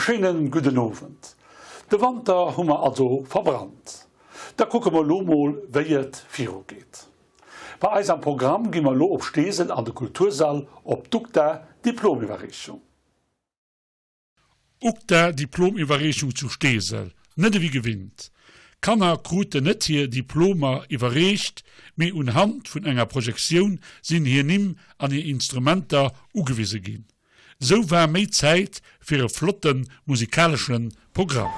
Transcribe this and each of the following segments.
schéinen gudden Owend. De Wanter hu mer also verbrannt. Da kucke mer elo mol wéi et viru geet. Bei eis am Programm gi mer elo op Steesel an de Kultursall op d'UGDA Diplomiwwerreechung. UGDA Diplomiwwerreechung zu Steesel, net ewéi gewinnt. D'Kanner kruten net hir Diplomer iwwerreecht, mee unhand vun enger Projektioun sinn hir Nimm an hir Instrumenter ugewise ginn. Sou war méi Zäit fir e flotte musikalesche Programm.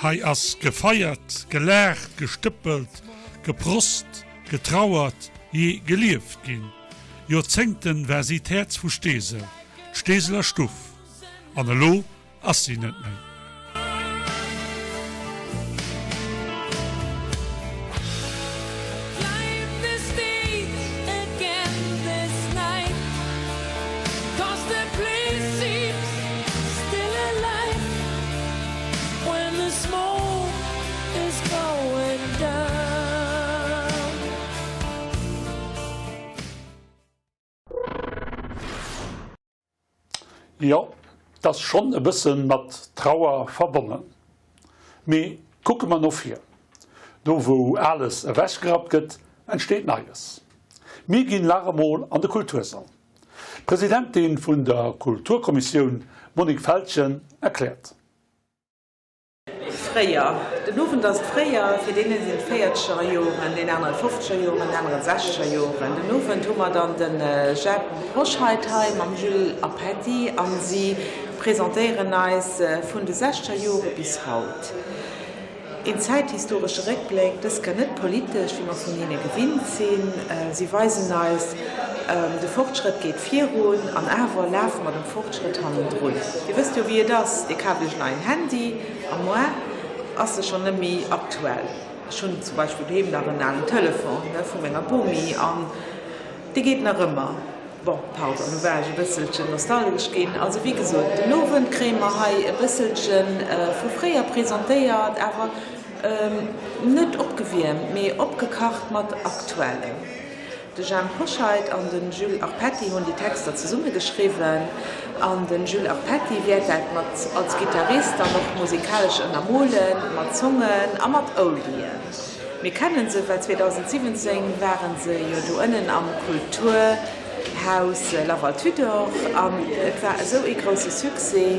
Hei ass gefeiert, gelaacht, gestëppelt, geprost, getrauert, jee gelieft ginn. Joerzéngten war si d'Häerz vu Steesel, d'Steeseler Stuff. An elo ass si net méi. Jo, 't ass schonn e bësse mat Trauer verbonnen. Mee kucke mer no vir. Do wou Ales ewechgerappt gëtt, entsteet Neies. Mir ginn nach emol an de Kultursall. D'Presidentin vun der Kulturkommissioun Monique Feltgen erkläert. Fréier. Den Owend ass et fréier, fir deen een sinn et véierzeger Joren, deen aneren fofzeger Joren, deen aneren sechzeger Joren. Den Owend hu mer dann de Jhemp Hoscheit hei mam Jules Apetti a si presentéieren eis vun de sechzeger Jore bis haut. Een zäithistoresche Réckbléck, dës Kéier net politesch, wéi mer vun hinne gewinnt sinn. Si weisen eis, de Fortschrëtt geet virun an awer lafe mer dem Fortschrëtt hannendrun. Dir wësst jo, wéi et ass, Dir kaaft Iech en neien Handy a moar ass e schonn net méi aktuell. Ech hunn zum Beispill doheem nach en alen Telefon vu menger Bomi an dee geet nach ëmmer. Bon, pardon, lo war ech e bësselchen nostalgesch ginn. Also wéi gesot, den Owend kréie mer hei e bësselche vu fréier presentéiert, awer net opgewiermt, mee opgekacht mat Aktuellem. De Jhemp Hoscheit an de Jules Arpetti hunn déi Texter zesumme geschriwwen an de Jules Arpetti wäert dat mat als Gittarist dann och musikalesch ënnermolen, mat Songen a mat Oldien. Mir kennen se, well 2017 waren se jo do ënnen am Kulturhaus Laval Tudor an et war esou ee grousse Succès,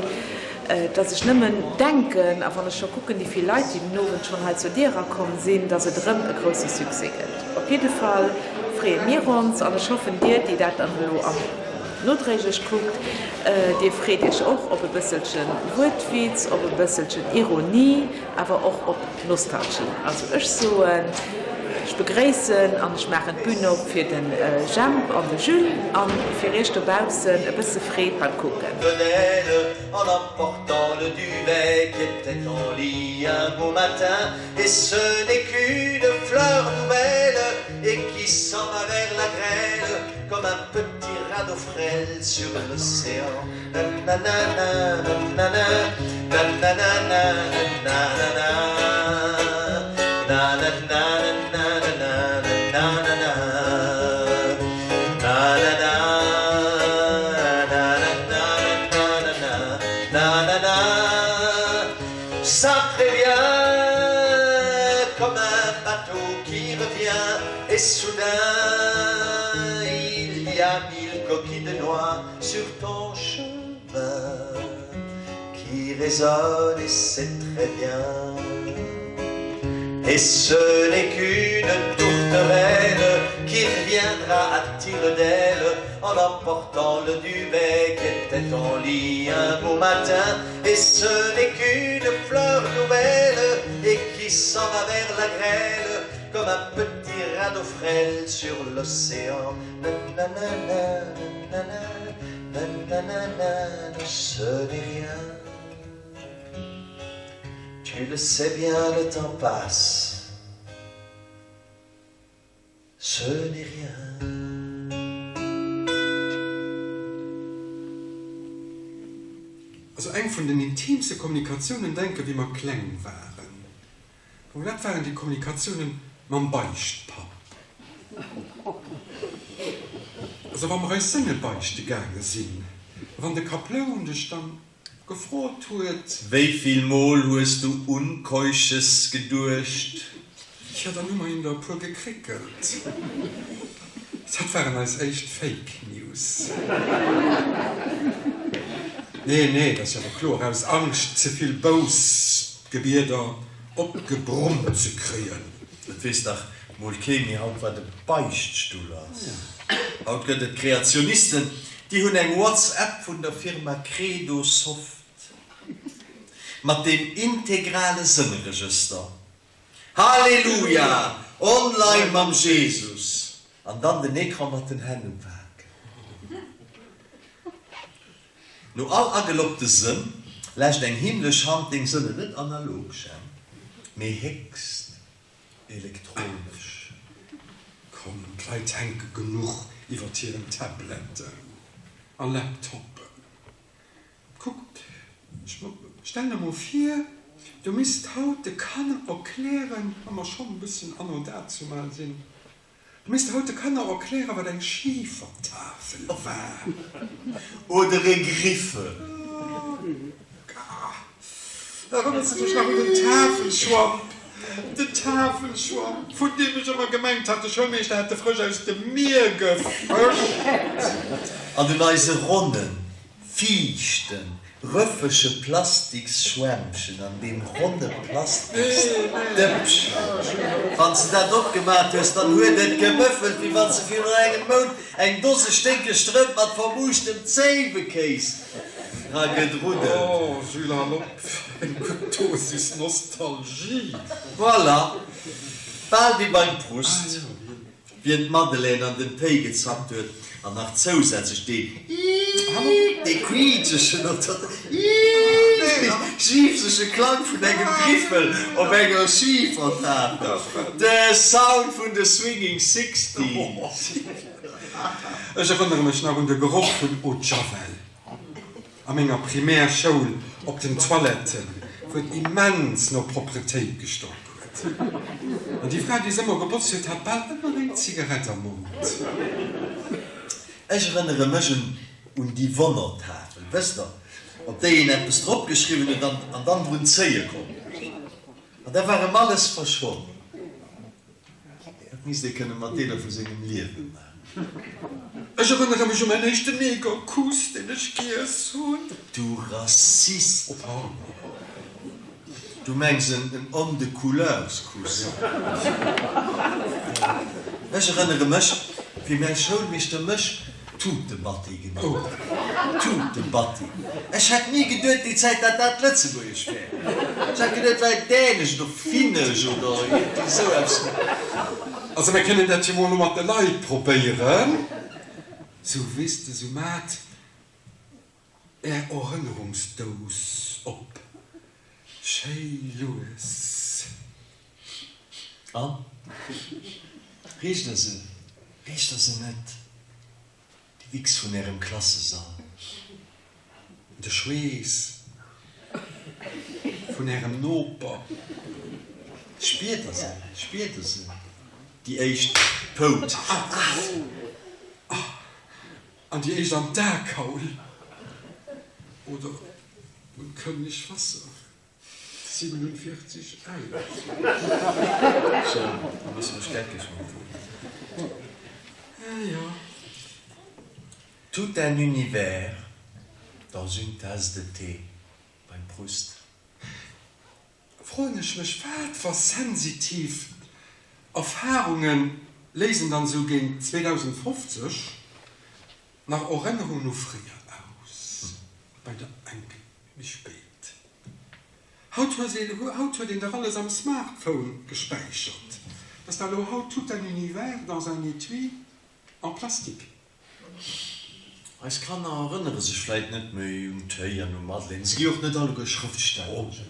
dass ech nëmmen denken, a wann ech scho kucken, déi vill Leit, déi den Owend schonn hei zur Dier erakomm sinn, dass et erëm e grousse Succès gëtt. Op jidde Fall freeë mir ons an ech hoffen, dir, déi dat dann elo am nodréiglech kuckt, dir freet iech och op e bësselche Wuertwitz, op e bësselchen Ironie, awer och op Nostalgie. Also ech soen, ech begréissen an ech maachen d'Bün op fir de Jemp an de Jules an fir iech dobaussen e bësse Freed beim Kucken. En emportant le duvet qui était en lit un beau matin Et ce n'est qu'une fleur nouvelle et qui s'en va vers la grêle Comme un petit radeau frêle sur l'océan Ça prévient comme un bateau qui revient et soudain il y a mille coquilles de noix sur ton chemin qui résonne et c'est très bien. Et ce n'est qu'une tourterelle qui reviendra à tire d'aile en emportant le duvet qui était en lit un beau matin. Et ce n'est qu'une fleur nouvelle et qui s'en va vers la grêle comme un petit radeau frêle sur l'océan. Ce n'est rien. Tu le sais bien, le temps passe. Ce n'est rien. Also eng vun den intiimste Kommunikatiounen, denke wéi mer kleng waren, bon dat waren déi Kommunikatiounen mam Beichtpapp. Also wa mer eis Sënne beichte gaange sinn, wann de Kaploun dech dann. Gefrot huet. Wéi vill Mol hues du un Keusches geduecht? Tjo, dann hu mer him der e puer gekréckelt. Dat waren eis éischt Fake News. Nee, nee, dat ass jo awer kloer, aus Angscht, ze vill Boussgebieder opgebrummt ze kréien. Et weess dach mol kee méi haut, wat e Beichtstull ass. Haut gëtt et Kreationisten, déi hunn eng What's-App vun der Firma Credo Soft mat dem integrale Sënneregëster. Halleluja! Online mam Jesus! An dann den Ecran mat den Hänn upaken. No all ageloggte Sënn läscht eng himmlesch Hand deng Sënne net analog, Jemp, mee héchst elektronesch. Komm, d'Leit hänke genuch iwwert hiren Tabletten a Laptoppen. Kuck, stell der mol vir, du misst haut de Kanner erklären, wa mer schonn e bëssen anno dazumal sinn, du misst haut de Kanner erklären, wat eng Schifertafel war. Oder e Griffel. Erënners de dech nach un den Tafelschwamp? Den Tafelschwamp, vun deem ech ëmmer gemengt hat, de Schoulmeeschter hätt e frësch aus dem Mier gefëscht. An un eise ronnen, fiichten, rëffege Plastiksschwämmchen an deem ronne Plastiksdëppchen. Wann s de dat opgemat hues, dann huet et gemëffelt, wéi wann s de virun engem Mount eng Dose sténkeg Strëmp mat vermuuschtem Zéiwekéis dra gedruddelt. Oh Jules, hal op, eng gutt Dosis Nostalgie. Voilà, bal wéi beim Proust, wien d'Madeleine an den Téi gezappt huet an nach zousätzlech dee iiiiit, dee quiitschegen oder iiiiit jiifsege Klang vun engem Griffel op enger Schifertafel, de Sound vun de Swinging Sixteens. Ech erënnere mech nach un de Geroch vun Eau de Javel a menger Primärschoul op den Toiletten, wou et immens no Propretéit gestonk huet. An déi Fra, déi se ëmmer gebotzt huet, hat bal ëmmer eng Zigarett am Mond. Ech erënnere mech un déi Wonnertafel, wësst Der, op déi een eppes drop geschriwwen huet an dann drun zéie konnt. An da war erëm alles verschwonn. Dat misst ee kënne mat Deeler vu sengem Liewe maachen. Ech erënnere mech u mäin éischten Negerkuss, deen ech giess hunn. Du Rassist! Oh pardon. Du mengs en Homme de couleurs-Kuss. Ech erënnere mech, wéi mäi Schoulmeeschter mech Tutebatti genannt huet. Tutebatti. Ech hätt ni geduet déi Zäit, dat dat Lëtzebuergesch wär. Ech hat geduet, et wär Dänesch oder Finnesch oder iergendwéi esou eppes. Also mir kënnen dat jo mol elo mat de Leit probéieren. Sou, weess de, sou mat Är Erënnerungsdous op, schéi lues. An? Richt der se? Richt der se net? Déi Wichs vun ärem Klassesall. De Schweess vun ärem Noper. Spiert der se? Spiert der se? Déi éischt Pout. An déi éischt an d'Akaul oder un d'Könnigwasser 47 Äier. Sou, da muss mech geckeg maachen. Eh jo. Tout un univers dans une tasse de thé beim Proust. Froen ech mech, wat wa sensitiv Erfahrunge léisen dann esou géint 2050 nach Erënnerungen u fréier aus, bei der enk méi spéit. Haut huet een dach alles am Smartphone gespäichert, dass da elo haut tout un univers dans un étui en plastique. Eis Kanner erënnere sech vläit net méi un Téi an u Madeleine. Se gi och net alleguer Schrëftsteller.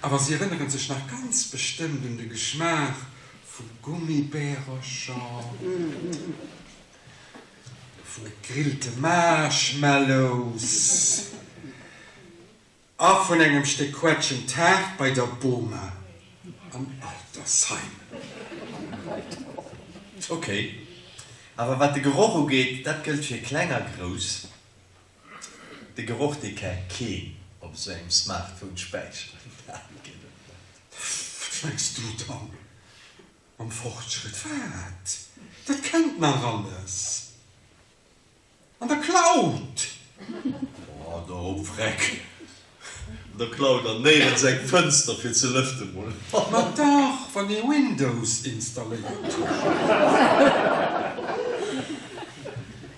Awer si erënnere sech nach ganz bestëmmt un de Geschmaach vu Gummibärercher, vu gegrillte Marshmallows. A vun engem Stéck Quetschentaart bei der Boma am Altersheim. Ok, awer wat de Geroch ugeet, dat gëllt fir kleng a grouss. De Geroch, dee ka keen op esou engem Smartphone späicheren. Dat geet et net. Wat mengs du dann mam Fortschrëtt? Wat? Dat kennt nach alles an der Cloud! Oh, do op Vreck! An der Cloud an néierens eng Fënster fir ze lëfte mol. Ma dach, wann ee Windows installéiert huet.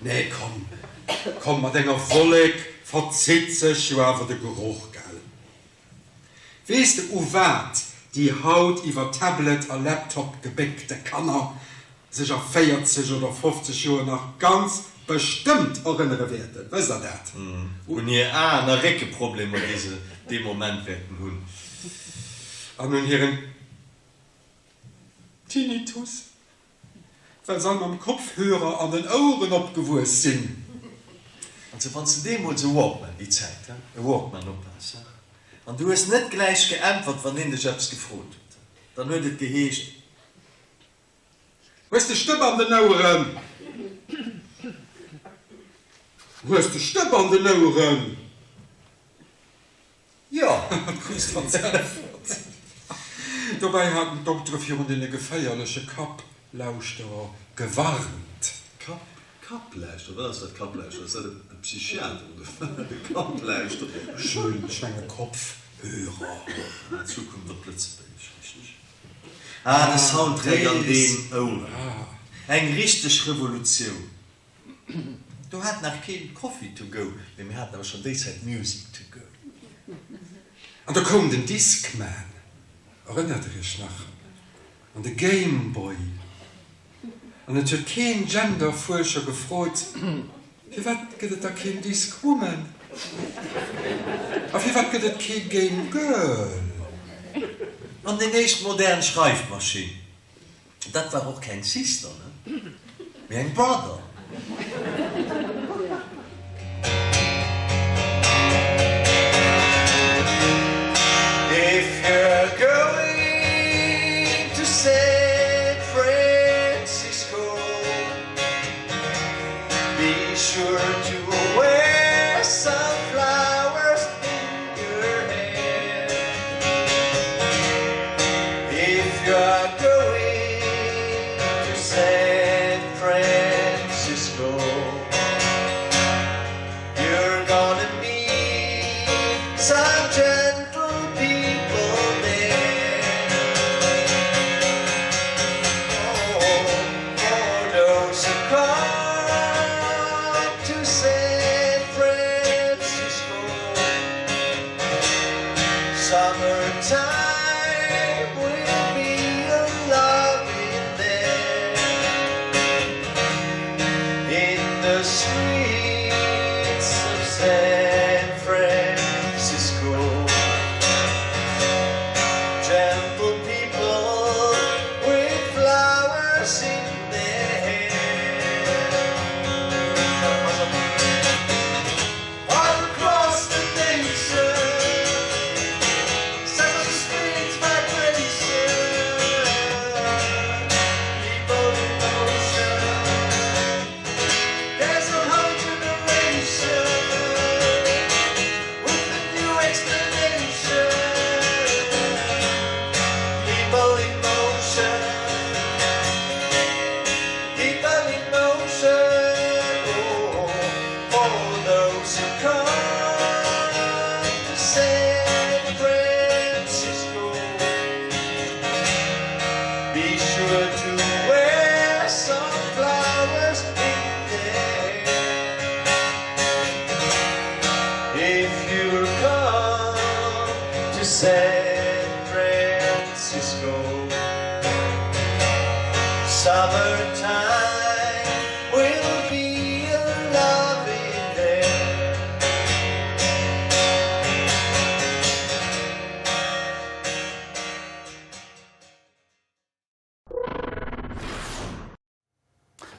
Nee, komm, komm, mat enger Wollek verzitt sech jo awer de Geroch, gell? Weess de u wat déi haut iwwer Tablet a Laptop gebéckte Kanner sech a 40 oder 50 Joer nach ganz bestëmmt erënnere wäerten? Wësst der dat? Un hir Aen a Réckeproblemer, déi se dee Moment wäerten hunn. An un hiren Tinnitus. Well se all mam Kopfhörer an den Oueren opgewuess sinn. Also wann s de deemools e Walkman, déi Zäit, he, e Walkman ophas, he, an du hues net gläich geäntwert, wann een dech eppes gefrot huet, dann huet et geheescht. Hues de Stëpp an den Oueren? Hues de Stëpp an den Oueren? Jo! Krus dann z'äntwert. Dobäi haten d'Doktere virun deene geféierleche Kapplauschterer gewarnt. Kapp, Kapplauschterer? Wat ass dat, Kapplauschterer? Ass dat e Psychiater oder wat? E Kapplauschterer? Ech menge Kopfhörer. Ah, Zukunft op Lëtzebuergesch, richteg. Ah, de Soundtrack an den Oueren. Eng richteg Revolutioun. Do hat nach keen Coffee to go, mee mir haten awer schon déi Zäit Music to go. An da koum den Discman, erënnert der iech nach? An de Game Boy. An et huet keen Genderfuerscher gefrot, firwat gëtt et da keen Discwoman? A firwat gëtt et kee Game Girl? An deng éischt modern Schreifmaschinn, Dat war och keng Sister, ne? Mee eng Brother. If you're going to San Francisco, be sure to wear some flowers in your hair. If you're going to San Francisco, you're gonna meet some gentle people there. Oh, for those who come to San Francisco, Summertime will be a loving there in the streets of San Francisco. Gentle people with flowers in their hair. All across the nation, such a strange vibration. People in motion. There's a whole generation with a new explanation. People in motion. People in motion. Oh, for those who come to San Francisco, be sure to wear some flowers in there. If you come to San Francisco, summertime will be a loving there.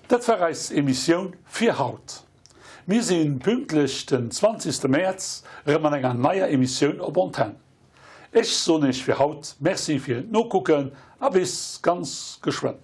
Dat war eis Emissioun fir haut. Mir si pünktlech den 20. Mäerz erëm mat enger neier Emissioun op Antenn. Ech soen iech fir haut Merci fir d'Nokucken a bis ganz geschwënn.